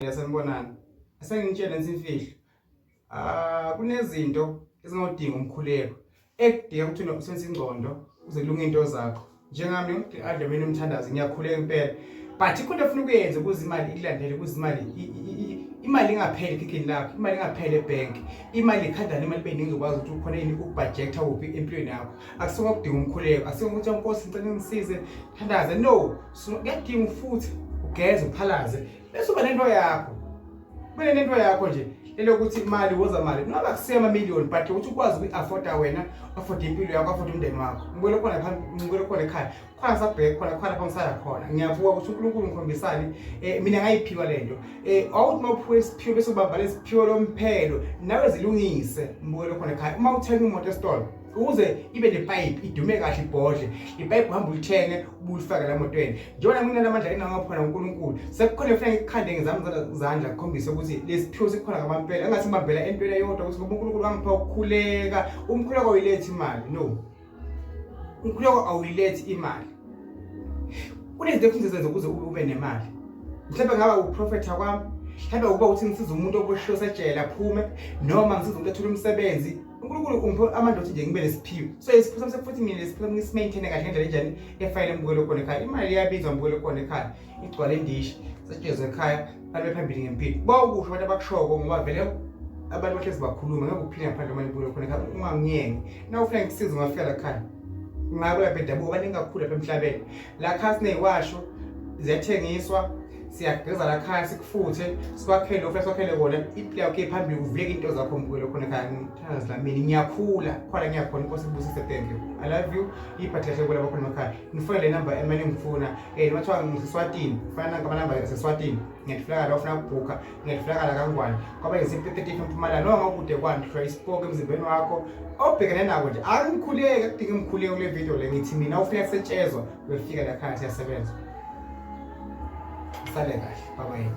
Sanibonani. Asengitshele nsi imfihlo. Ah kunezinto ezingodinga umkhuleko. Ekudinga ukuthi unosebenzisa ingqondo uze kulunge into zakho. Njengami adle mina umthandazo ngiyakhuleka impela. But ikhona efuna ukuyenza ukuze imali ikulandele ukuze imali imali ingapheli ekhikhini lakho, imali ingapheli ebank, imali ikhandana imali ibe ningi uzokwazi ukuthi ukhona yini ukubudgetha kuphi empilweni yakho. Akusiko ukudinga umkhuleko, akusiko ukuthi Nkosi ngicela ngisize, thandaze. No, kuyadinga futhi ugeze uphalaze bese uba nento yakho kube nento yakho nje elokuthi imali woza mali noma kusiya ama million but ukuthi ukwazi ukuyi-afforda wena afford impilo yakho afford umndeni wakho ngibuyele khona phambi ngibuyele khona ekhaya khona sabheke khona khona lapho ngisaya khona ngiyabuka ukuthi uNkulunkulu ngikhombisani eh mina ngayiphiwa lento eh awuthi mawuphiwe isiphiwo bese ubamba lesiphiwo lomphelo nawe zilungise ngibuyele khona ekhaya uma uthenga imoto esitolo ukuze ibe nepayipi idume kahle ibhodle ipayipi uhamba ulithenge ubulifake la motweni njengoba mina namandla engingakhona uNkulunkulu sekukhona kufanele ngikukhande ngezami zandla kukhombise ukuthi lesiphiwo sikhona ngamampela engathi ngibambela entweni eyodwa ukuthi ngoba uNkulunkulu wangipha ukukhuleka umkhuleko awuyilethi imali no umkhuleko awuyilethi imali kunezinto ekufanele zenze ukuze ube nemali mhlawumbe ngaba uprofetha kwami mhlawumbe ukuba ukuthi ngisize umuntu oboshiwe osejele aphume noma ngisize umuntu athole umsebenzi uNkulunkulu ungiphe amandla ukuthi nje ngibe nesiphiwo so isiphiwo sami futhi mina lesiphiwo sami ngisimaintaine kahle ngendlela enjani efanele mbukelo khona ekhaya imali iyabizwa mbukelo khona ekhaya igcwale indishi setshezwe ekhaya balwe phambili ngempilo bawukusho abantu abakushoko ngoba vele abantu bahlezi bakhuluma ngeke uphile ngaphandle kwemali mbukelo khona ekhaya ungangiyengi na ufuna ngikusize ungafika la khaya ngako lapha endabuko baningi kakhulu lapha emhlabeni la khaya sineyiwasho ziyathengiswa siyageza la khaya sikufuthe sikwakhele lokhu sikwakhele kona iplay yakho phambili kuvuleke into zakho mbukelo khona ekhaya ngithanda zlamini ngiyakhula khona ngiyakhona inkosi ibusise thank you i love you iphathe kahle kulabo khona emakhaya ngifuna le number emane ngifuna eh noma kuthiwa ngiseswatini fana nanka amanamba yaseswatini ngiyatholakala ufuna ukubhukha ngiyatholakala kangwane kwaba yizinto 30 empumalanga noma ngokude kwani hlola isipoki emzimbeni wakho obhekene nako nje angikhuleke kudinga imkhuleko kule video le ngithi mina ufuna kusetshezwa uyofika la khaya siyasebenza. Sale kahle. Bye bye.